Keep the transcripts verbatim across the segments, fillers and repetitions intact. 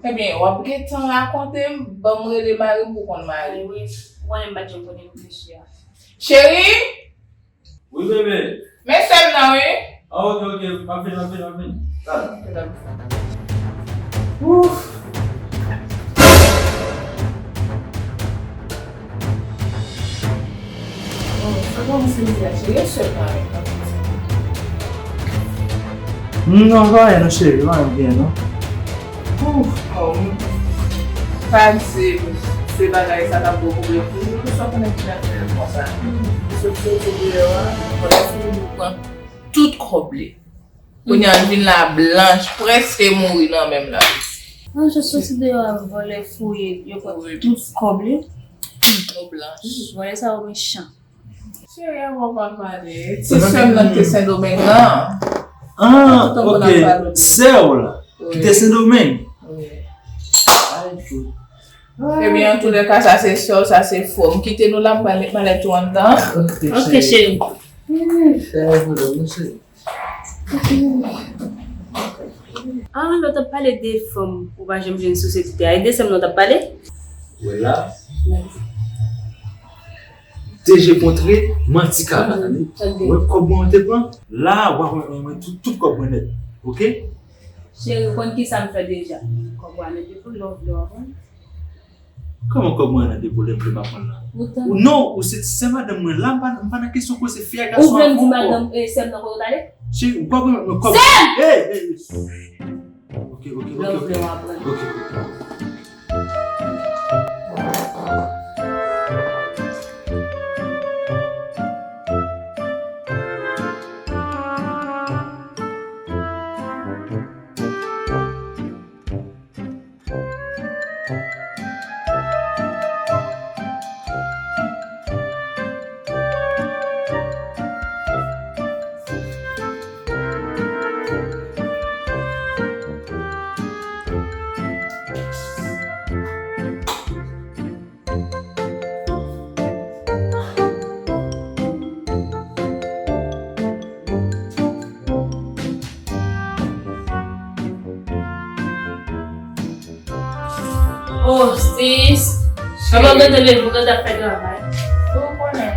Ebyen, w ap gentan rakonte m, ban m rele mari m pou konn mari. Wi, wi. Ou konnen m pa t janm konn reflechi a. Cheri! Wi, bebe. Men sè m nan, wi. Ah, ok, ok. M ap vini, m ap vini, m ap vini. Talè. Ouf. Non, pa anyen non, cheri, pa anyen non. Ouf. Oh, pa di se bagay sa t ap gwo pwoblèm pou nou, nou sa konnen ki nan fè l konsa. Sot soti deyò a, mwen fini pou pran tout kòb li. Kounye a l vin la blanch, prèske mouri nan men m la. Mwen sot soti deyò a, vòlè fouye, yo pran tout kòb li. Tout blanch. Vòlè sa yo mechan. Cheri, avan w pa pale. Ti sè m nan ki te Sendomeng lan. Ah, ok. Sè w la, ki te Sendomeng? Wi. Ay, fout. Ebyen, antoulèka, sa se sè w, sa se frè w. M kite nou la, m pral met malèt ou anndan. Ok, cheri. Ih, fè yon pwoblèm, wi, cheri. Ah, lè w t ap pale de fanm, ou pa janm jwenn sou seti tè a. E de sè m nan w t ap pale? Wè la. T G kontre, manti kara, tande. Wè kòb mwen ou te pran? La, w ap wè mwen tout, tout kòb mwen nèt. Ok? Cheri, ou konn ki sa m fè deja? Kòb ou a nèt depo, lè w vle w ap pran. Kòman kòb mwen nan depo lè m vle m ap pran la? Ou non, ou se sè madanm mwen la, m pa, m pa nan kesyon koze fi a gason. Ou vle m di madanm, e, sè m nan kote w t ale? Cheri, ou pa konn mwen kòb. Sè m! Ey, ey, ey. Ok, ok, ok, ok. Lè w vle w ap pran. Ok, ok. Oh, sis. Papa gentan leve, ou gentan fè travay. Ou konnen,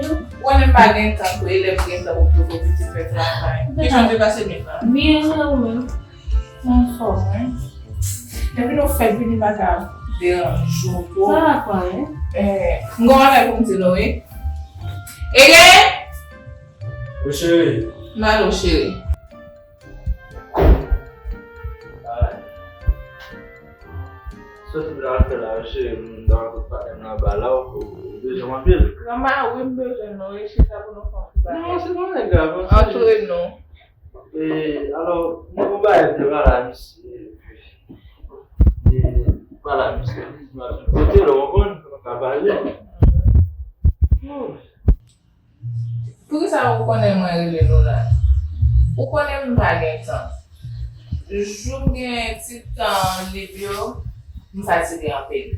ou konnen m pa gen tan pou elèv gen tan pou poko pitit fè travay. Ki jan w te pase nwit lan? Byen, ou menm? Anfòm, wi. Depi nou fèk vini, m pa ka deranje w twòp. Sa va fè anyen. Eh, m gon bagay pou m di nou, wi. Ege! Wi, cheri. M ale, cheri. Alright. Sa w t ap fè la, wi, cheri, m ta pral kot patnè m nan anba la, ou, ou bezwen m anpil? Granma, wi, m bezwen nou, wi, chita pou nou fè yon ti bagay. Non, se pa yon grav, non, cheri. Antre nou. E, alò, nou, ou bay de pale a misye, epi, e, pale a misye, li di m ap vin kote l, ou konprann, nou ka pale. Oh. Poukisa ou konnen mwen rele nou la? Ou konnen m pa gen tan. Jou m gen ti tan lib yo, m fatige anpil.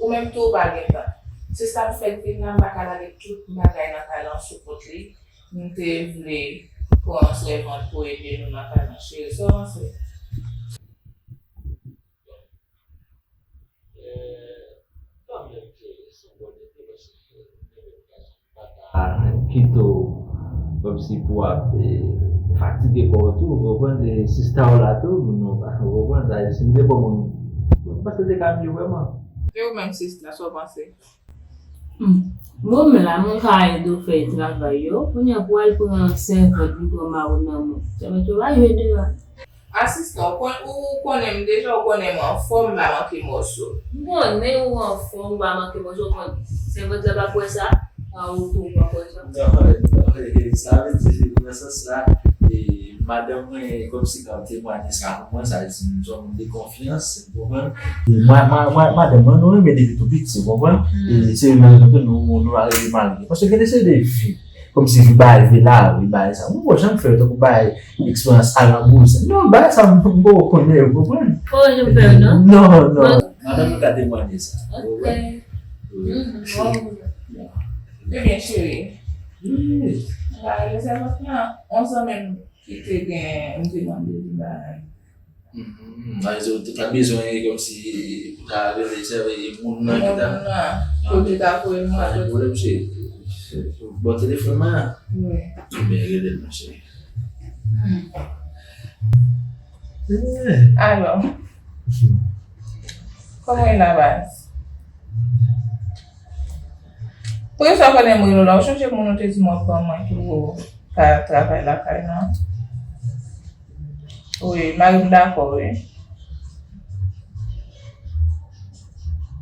Ou menm tou, ou pa gen tan. Se sa k fè depi m la, m pa ka lage tout bagay nan kay lan sou kont li. M te vle pran sèvant pou ede nou nan kay lan, cheri. Sa w panse? Kite w kòmsi pou w ap, e, fatige kò w tou, ou konprann, e sista w la tou, nou pa, ou konprann, sa, si m te kòm moun, m panse te ka mye vrèman. E ou menm, sista, sa w panse? Hmm. Bon, men la, mwen ka ede w fè travay yo. Kounye a, pou w al pran sèvant, vin pran mari w nan men w. Sèvant yo pa jwe de a. Asistan, ou konn, ou konnen m deja, ou konnen m anfòm, m pa manke mòso. M konnen ou anfòm, ou pa manke mòso, ou konn sèvant la pa kwè sa, a ou tou ou pa kwè sa. Non, non, e, sa vle di, nan sans sa, e, madanm mwen, kòmsi ka temwaye sa pou mwen, sa vle di, m se yon moun de konfyans, ou konprann? E, mwen, mwen, mwen, madanm mwen, nou renmen depi tou piti, ou konprann? E se menm jan tou nou, nou arive marye. Paske gen de seri de fi, kòmsi vi bay, vi lari, bagay sa. Mwen poko janm fè yo, tankou bay eksperyans al nan bouzen. Non, bagay sa, m poko konnen, ou konprann? Poko janm fè yo, non? Non, non. Madanm mwen ka temwaye sa. Ok. Wi. Ebyen, cheri. Wi. Bagay yo, se yon zanmi m ki te gen, m te mande li bagay. Mhm. Sa vle di, ou te ta bezwen, kòmsi, pou ta rele, sèvi moun nan ki ta. Moun nan, pou li ta voye mwen. Pa gen pwoblèm, se, se, se bò telefòn mwen an. Wi. Ebyen, rele l, monchè. Hmm. Eh. Alò. Kòman w ye la, baz? Poukisa w konnen m rele w la? Ou chonje moun ou te di m w ap ban mwen ki pou ka travay lakay la? Wi, mari m dakò, wi.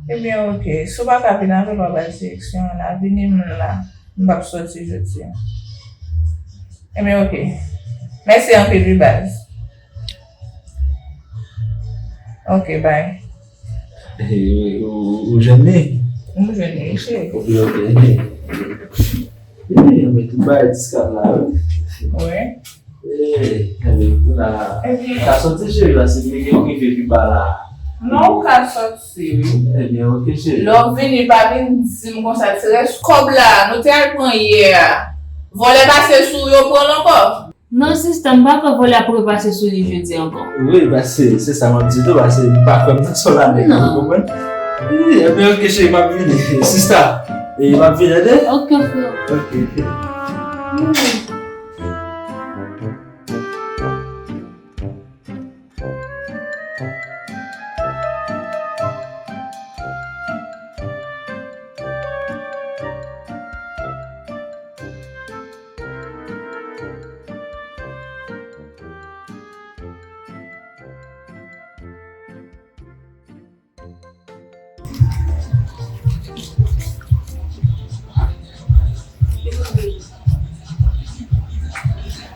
Ebyen, oke. Si w pa ka vin avè l, w ap bay direksyon an la. Vini m la. M p ap soti jodi a. Ebyen, oke. Mèsi anpil, wi, baz. Oke, bay. Eh, ou, ou, ou jwenn li? M jwenn li, cheri. Oke, oke. Eh, men tout bagay diskab la, wi. Wi. Eh, enben, kounye a, ka soti, cheri, paske li gen yon rive pi ba la. Non, ou ka soti, wi. Ebyen, oke, cheri. Lè w vini, pa vin di m konsa, ti rès kòb la, nou te al pran yè a. Vòlè pase sou ou, yo pran l ankò. Non, sista, m pa kwè vòlè ap repase sou li jodi ankò. Wi, paske se sa m ap di tou, paske m pa kwè m nan sa w la menm, ou konprann? Wi, ebyen, oke, cheri, m ap vini. Sista, e m ap vini, tande? Oke, frè. Oke.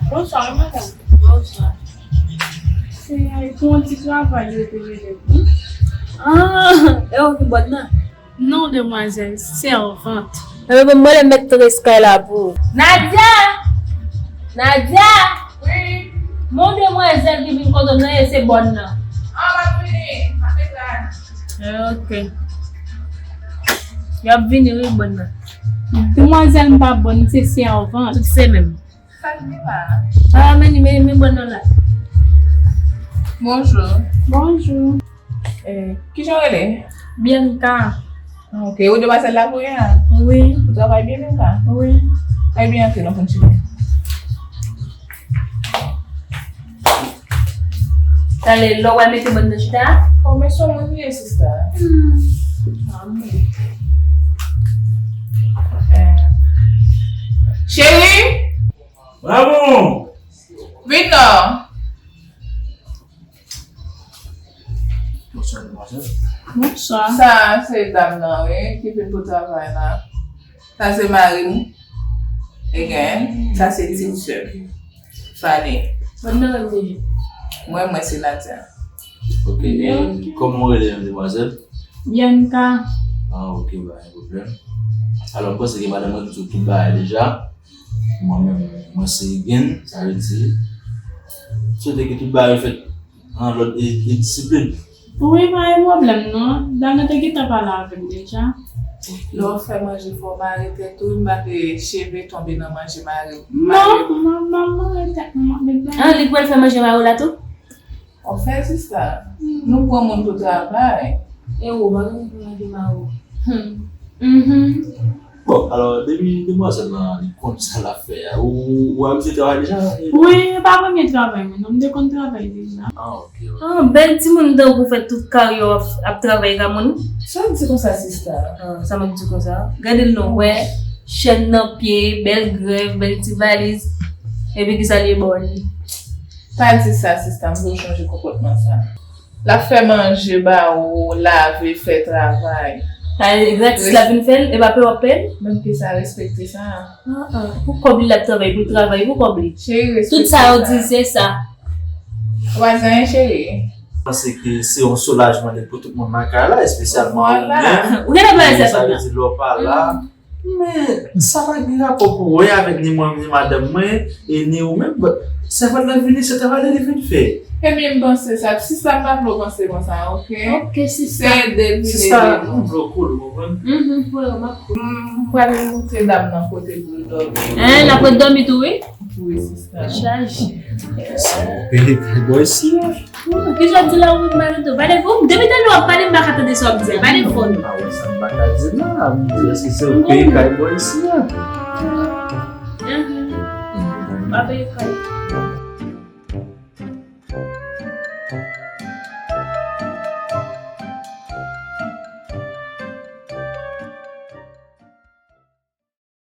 Bonswa, wi, madanm. Bonswa. Se pou yon ti travay yo te rele m. Ah, e ou ki bòn nan? Non, demwazèl, sèvant. Ebyen, bon, mwen le mèt tres kay la pou ou. Nadia! Nadia! Wi. Mon demwazèl ki vin kote m nan, e se bòn nan. Ah, m ap vini. M ap vin la. Eh, oke. Y ap vini, wi, bòn nan. Demwazèl m pa bòn, se sèvant. Tout se menm. Sa k gen la? Ah, men, men, men bòn nan la. Bonjou. Bonjou. Eh, kijan w rele? Bianca. Ah, oke. Ou demwazèl la kounye a? Wi. Ou travay byen, Bianca? Wi. Ebyen, antre, nou konn chita. Talè, lè w al mete bòn nan chita. Oh, men se yon moun li ye, sista. Hmm. Ah, men. Eh. Cheri! Bravo! Vin non. Bonswa, demwazèl. Bonswa. Sa se dam nan, wi, ki vin pou travay la. Sa se mari m. Again, sa se ti sè m. Fani. Mwen, mwen se Nadia. Ok, e kòman w rele menm, demwazèl? Bianca. Ah, ok, pa gen pwoblèm. Alò, m panse ke madanm mwen di w tout bagay deja. Mwen menm, mwen se Gin, sa vle di, m swete ke tout bagay fèt nan lòd e, e disiplin. Wi, pa gen pwoblèm non. Dam nan te gentan pale avè m deja. Lè w fè manje, fò w mare tèt ou, wi, m pa vle cheve tonbe nan manje mari. Non, m ap mare tèt mwen, m ap met bagay. Ah, li pral fè manje mari w la tou? Anfen, sista, nou pran moun pou travay. E ou, pa gen moun pou manje mari w. Hmm. Mhm. Bon, alò, depi demwazèl lan, li konn sa l ap fè a, ou, ou abitye travay deja? Wi, e pa premye travay mwen, non, m te konn travay deja. Ah, ok, ok. Ah, bèl timoun tankou w fè tout karyè w ap, ap travay ka moun. Sa w di konsa, sista? Ah, sa m ap di konsa? Gade l non, wè, chèn nan pye, bèl grèv, bèl ti valiz. Epi kisa l ye ba w li? Pa di sa, sista, m vle w chanje konpòtman sa. L ap fè manje ba ou, lave, fè travay. Sa e gratis l ap vin fè l, e pa peye w ap peye l? Menm ke sa, respekte sa. Ah, ah. Pou kòb li l ap travay, pou l travay pou kòb li. Cheri, respekte sa. Tout sa yo di, se sa. Ou pa di anyen, cheri. M panse ke se yon soulajman nèt pou tout moun nan kay la, espesyalman ou menm. Ou genlè pa wè sa, sa vle di lè w pa la. Men, sa pa gen rapò pou wè avèk ni mwen, ni madanm mwen, e ni ou menm. Sèvant lan vini, se travay li vin fè. Ebyen, m panse sa. Sista, m pa vle w panse konsa, oke? Ok, sista. Se de vini Sista, de m vle w koul, ou konprann? Mhm, frè, m ap M pral moute dam nan kote pou l dòmi. Hein, l ap ret dòmi tou, wi? Wi, sista. Chaje. Peyi kay bò isi a. Ki jan di la ou mal tou? Pale pou depi talè w ap pale m pa ka tande sa w ap di a. Pale fò non. Ah, wè, sa m pa ka di la. M di, èske se yon peyi kay bò isi a? Mhm. Pa peye kay.